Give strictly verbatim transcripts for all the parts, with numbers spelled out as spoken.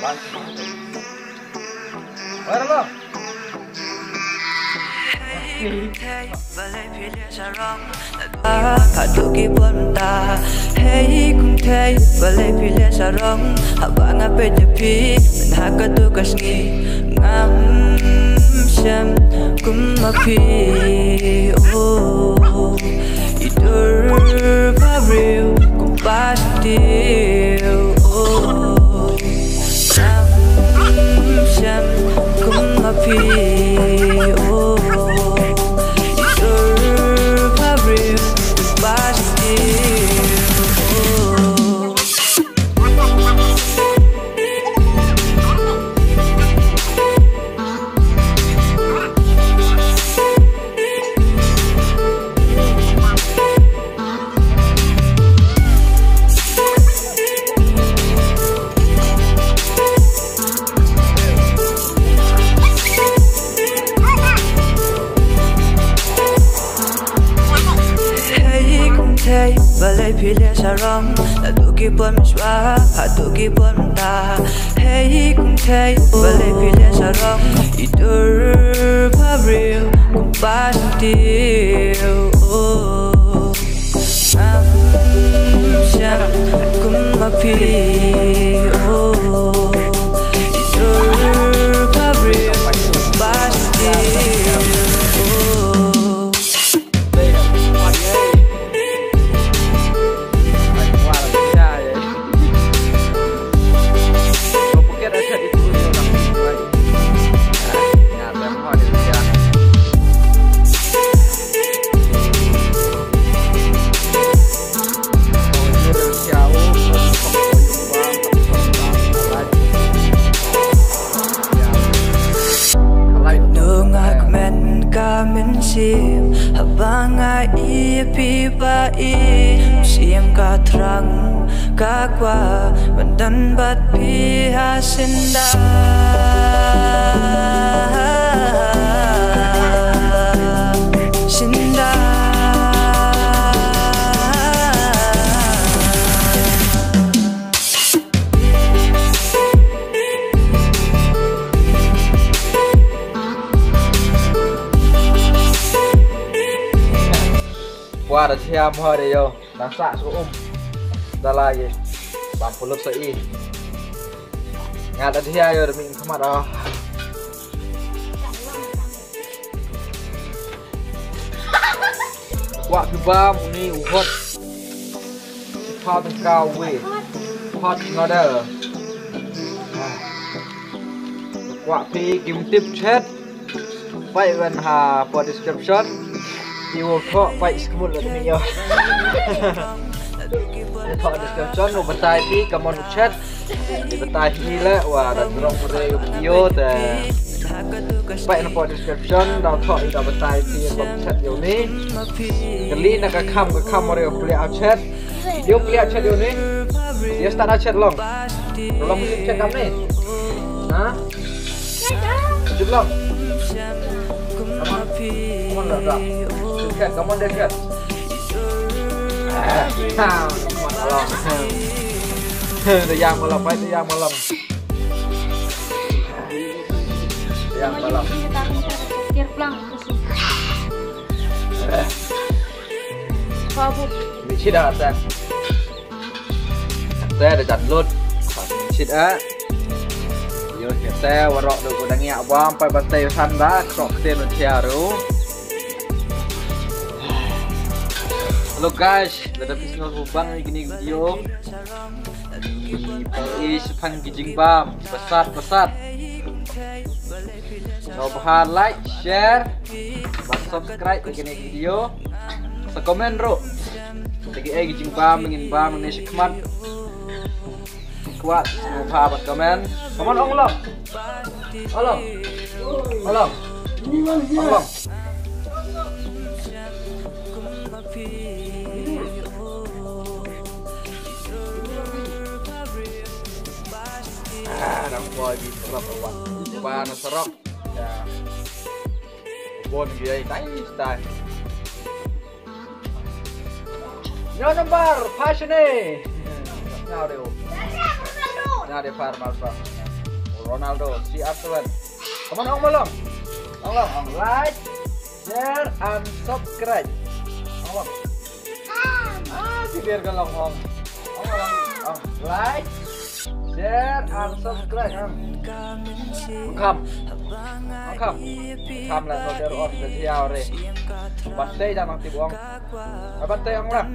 Viral lo. Hei kynthei, balei phi leh sarong? Haba nga peit ïa phi mynta ka dei ka sngi, ngam shem kum ma phi. Oh, i dur bhabriew kum ba sniew. Oh, ngam shem kum ma phi. Oh, i dur bhabriew kum ba sniew. Oh. Hei kynthei, balei phi leh sarong? Naduh ki por mynshuwa haduh ki por mynta. Hei kynthei, balei phi leh sarong? I dur bhabriew kum ba sniew. Oh, ngam shem kum ma phi. Oh, i dur bhabriew kum ba sniew. Oh. Nungak men ka mynsiem haba nga ïohi ïa phi ba i mynsiem ka thrang, ka kwah ban don bad phi ha shynda, shynda. Kwah da thiam hoi de ïoh, dang sah shu um. Da la ïa bam puluk sa i. Nga da thiam ïoh da mih khmat ah. Kwah phi bam uni u hot. Hot ka wi. Hot nga da. Kwah phi kim tip chet. Peit wan ha por description. Ki u thoh peit skmut la ni ïoh. Por description u batai phi ka mon chet. Te batai hi leh wa da drop re video te. Peit na por description da thoh i da batai phi ka chat ïoh ni. Kali na ka kham ka kham re pli au chat. Ïoh pli au chat ïoh ni. Ïoh start au chat long. Long chat kam ni. Ha? Chat long. Come on. Come on, love, love. Chat, come on, chat. Ah, come on, along. Dah yang malam, baik, dah yang malam. Yang malam. Ni sida atan. Te da jan lut. Sida. Ïoh te waroh du ku dang ïa bam peit ban te san da krok te no tia ru. Hello guys, lada phi sngewbha bang ïa kine ki video. Pynban i shaphang ki jingbam, basat, basat. Sngewbha like, share, bad subscribe ïa kine ki video. Sa comment ruh. Lada ki ei ki jingbam ngin bam ne shakhmat. Kwah sngewbha bad comment. Comment ong long. Ong long. Ong long. Ong long. Ah, nang poi di sarok awan. Ba na sarok. Ya. Bon gi ai tai tai. No number, passion eh. Now they. Now they far mal pa. Ronaldo, C R seven. Come on, ong mo long. Ong long, ong like, share and subscribe. Ong long. Ah, si Ber ka long ong. Ong long, ong like, share and subscribe. Ong. Ong kham. Ong kham. Kham la no der ong da thiaw re. Ban tei da nang tip ong. Ban tei ong lang.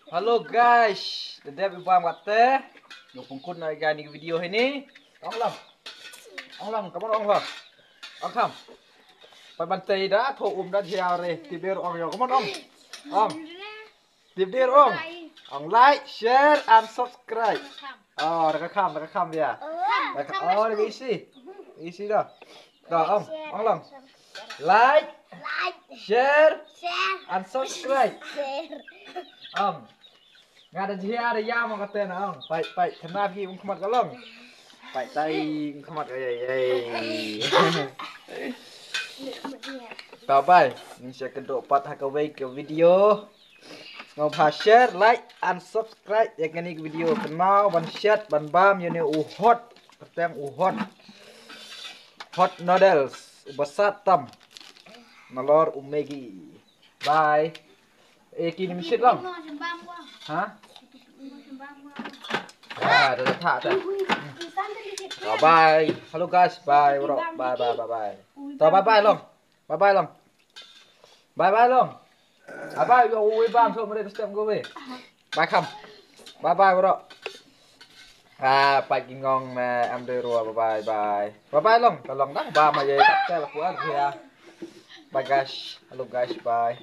Hello guys, da dep i bam kate. Yo pungkut na ga ni video hini. Ong lang. Ong lang, come on ong lang. Ong kham. Pat ban tei da tho um da thiaw re. Tip der ong yo, come on ong. Ong. Tip der ong. Ong like, share and subscribe. Oh, da ka kham, da ka kham dia. Da ka, oh, da ka isi. Isi da. Da ong, ong lang. Like, share and subscribe. Ong. Nga da jia da ya mo kate na ong. Pai, pai, kena phi ung khmat ka long. Pai tai ung khmat ka yai yai. Bye bye. Ni sa ka do pat ha ka wei ka video. Sngewbha share, like and subscribe ïa kane ka video. Kynmaw ban share, ban bam ïa ne u hot, kyrteng u hot, hot noodles, u basat tam. Nalor u Maggi. Bye. Eh, kini mishit lang. Ha? Ah, dah, dah, dah. Bye bye. Hello guys, bye bro. Bye bye bye bye. Bye bye long. Bye bye long. Bye bye long. Bye bye yo, wi bam so mare step go we. Bye kham. Bye bye bro. Ah, pai ki ngong na am de ro bye bye bye. Bye bye long. Ka long dah ba ma ye tak tel ku ar ya. Bye guys. Hello guys, bye.